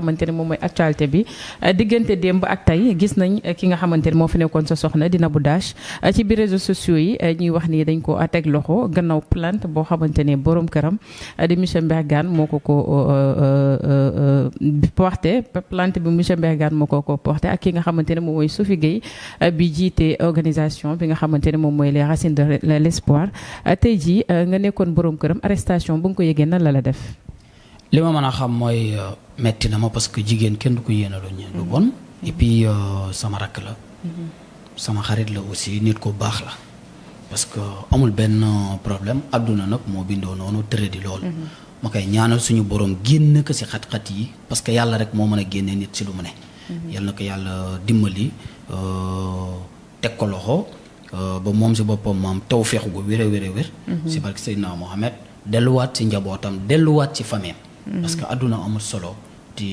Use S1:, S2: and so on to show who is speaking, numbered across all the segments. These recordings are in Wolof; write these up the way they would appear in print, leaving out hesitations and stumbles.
S1: xamante ne moom mooy actualité bi diggante démb ak tey gis nañ ki nga xamante ne moo fi nekkoon sa soxna di Nabou Dash ci biir réseaux sociaux yi ñuy wax ni dañ ko teg loxo gannaaw plainte boo xamante ne borom këram di monsieur Mbergane moo ko porté plainte bi monsieur Mbergane moo ko porté ak ki nga xamante ne moom mooy Sophie Gueye bi jiite organisation bi nga xamante ne moom mooy les racines de l'espoir tey jii nga nekkoon borom këram arrestation bu nga ko yëgee nan la def.
S2: li ma mën a xam mooy metti na ma parce que jigéen kenn du ko yéene lu bon et puis sama rakk la sama xarit la aussi nit ko baax la parce que amul benn problème àdduna nag moo bindoo noonu tërë di loolu ma koy ñaanal suñu borom génn ko ci xat-xat yi parce que yàlla rek moo mën a génne nit ci lu mu ne yàlla na ko yàlla dimbali teg ko loxo ba moom ci boppam moom taw feexu ko wér ci barke Seydina Mohamed delluwaat ci njabootam delluwaat ci famille parce que àdduna amul solo te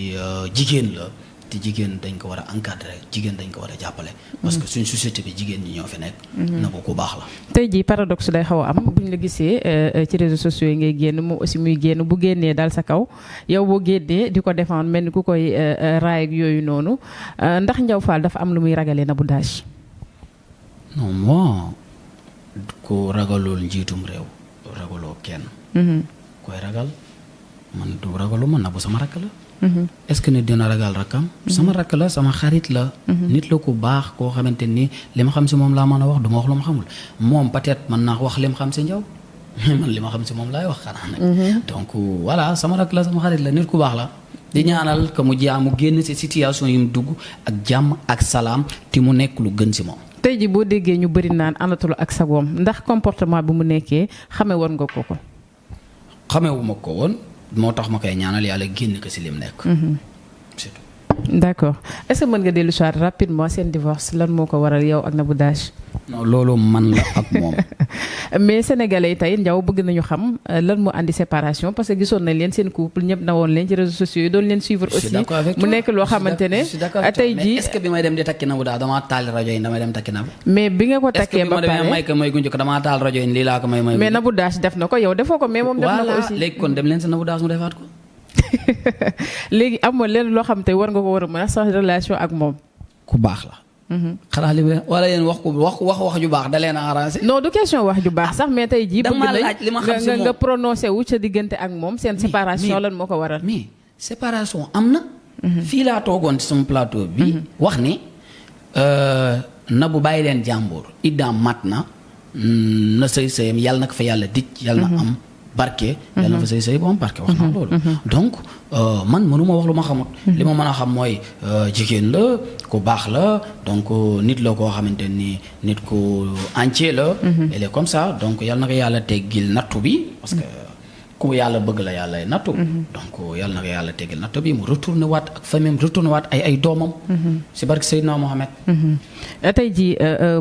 S2: jigéen la te jigéen dañ ko war a encadrer jigéen dañ ko war a jàppale. parce que suñ société bi jigéen ñi ñoo fi nekk. na ko ku baax la.
S1: tey jii paradoxe day xaw a am buñ la gisee ci réseaux sociaux yi ngay génn moom aussi muy génn bu génnee dal sa kaw yow boo génnee di ko défendre mel ni ku koy raay ak yooyu noonu ndax Ndiaw Fall dafa am lu muy ragalee Nabou Dash.
S2: non moi ku ragalul njiitum réew ragaloo kenn. koy ragal. man du ragalu ma Nabou sama rakk la. est-ce que nit dina ragal rakkam. sama rakk la sama xarit la. nit la ku baax koo xamante ni li ma xam si moom laa mën a wax du ma wax lu ma xamul moom peut-être mën naa wax li ma xam si Ndiaw man li ma xam si moom laay wax xanaa nag. donc voilà sama rakk la sama xarit la nit ku baax la. di ñaanal que mu jaamu génn si situation yi mu dugg ak jàmm ak salaam te mu nekk lu gën si moom.
S1: tey ji boo déggee ñu bëri naan àndatul ak sagoom ndax comportement bi mu nekkee xamee woon nga ko.
S2: xamewuma ko woon. moo tax ma koy ñaanal yàlla génn ko ci lim nekk. surtout.
S1: d'accord est-ce que mën nga dellu soit rapidement seen divorce lan moo ko waral yow ak Nabou Dash.
S2: non loolu man la ak moom.
S1: mais sénégalais yi tey Ndiaw bëgg nañu xam lan moo andi séparation parce que gisoon nañ leen seen couple ñëpp na woon leen ci réseaux sociaux yi doon leen suivre aussi mu nekk loo xamante ne tey jii
S2: est-ce que bi may dem di takki Nabou Dash damaa taal rajo yi damay dem takki Nabou.
S1: mais bi nga ko takkee ba pare
S2: est-ce que bi ma demee may ko may gu njëkk damaa taal rajo yi lii laa ko may.
S1: mais Nabou Dash def na ko yow defoo ko mais moom def na ko aussi.
S2: léegi kon dem leen sa Nabou Dash mu defaat ko.
S1: léegi amoon leen loo xam te war nga ko war a mën a sax relation ak moom.
S2: ku baax la. xanaa li wala yéen wax ju baax da leen a arrangé.
S1: non du question wax ju baax sax mais tey jii.
S2: dama laaj li ma xam si moom
S1: nga prononcé wu sa diggante ak moom seen séparation lan moo ko waral.
S2: mais séparation am na. fii laa toogoon ci sama plateau bi. wax ni Nabou bàyyi leen jàmbur. iddaam mat na sëy sëyam yàlla na ko fa yàlla dij yàlla na am. barke yàlla na fa sëy bu am barke wax naa loolu donc man mënuma wax lu ma xamut li ma mën a xam mooy jigéen la ku baax la donc nit la koo xamante ni nit ku entier la elle est comme ça donc yàlla na ko yàlla teggil nattu bi parce que ku yàlla bëgg la yàlla nattu donc yàlla na ko yàlla teggil nattu bi mu retourné waat ak famille retourné waat ay doomam si barke Seydina Mohamed
S1: tey jii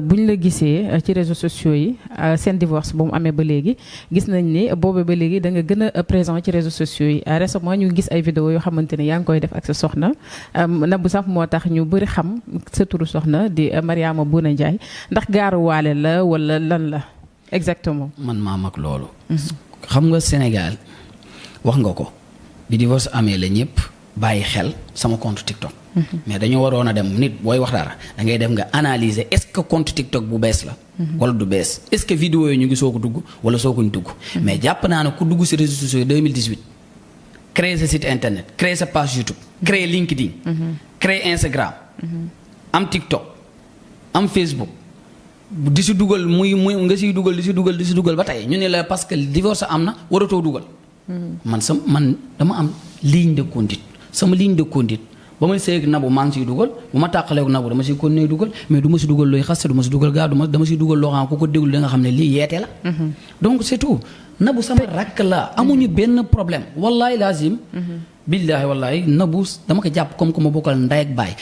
S1: buñ la gisee ci réseaux sociaux yi seen divorce bu mu amee ba léegi gis nañ ni boobu ba léegi da nga gën a présent ci réseaux sociaux yi récemment ñu gis ay vidéo yoo xamante ne yaa ngi koy def ak sa soxna Nabou sax moo tax ñu bëri xam sa turu soxna di Mariama Bouna Ndiaye ndax gaaruwaale la wala lan la exactement.
S2: man maa mag loolu. xam nga Sénégal wax nga ko bi divorce amee la ñëpp bàyyi xel sama compte TikTok. mais dañoo waroon a dem nit booy wax dara da ngay dem nga analyser est-ce que compte TikTok bu bees la. wala du bees est-ce que vidéo yi ñu ngi soo ko dugg wala soo ko ñu dugg. mais jàpp naa ne ku dugg ci réseaux sociaux yi 2018 créer sa site internet créer sa page YouTube créer LinkedIn. créer Instagram. am TikTok am Facebook. di si dugal muy nga siy dugal di si dugal ba tey ñu ne la parce que divorce am na waratoo dugal. man dama am ligne de conduite sama ligne de conduite ba may sëy ak Nabou maa ngi siy dugal bu ma tàqalee ak Nabou dama siy continuer dugal mais du ma si dugal looy xaste du ma si dugal gaa dama siy dugal loo xam ku ko déglu da nga xam ne lii yeete la. donc c'est tout Nabou sama rakk la amuñu benn problème wallahi lazim. billaahi wallaahi Nabou dama ko jàpp comme que ma bokkal ndey ak baay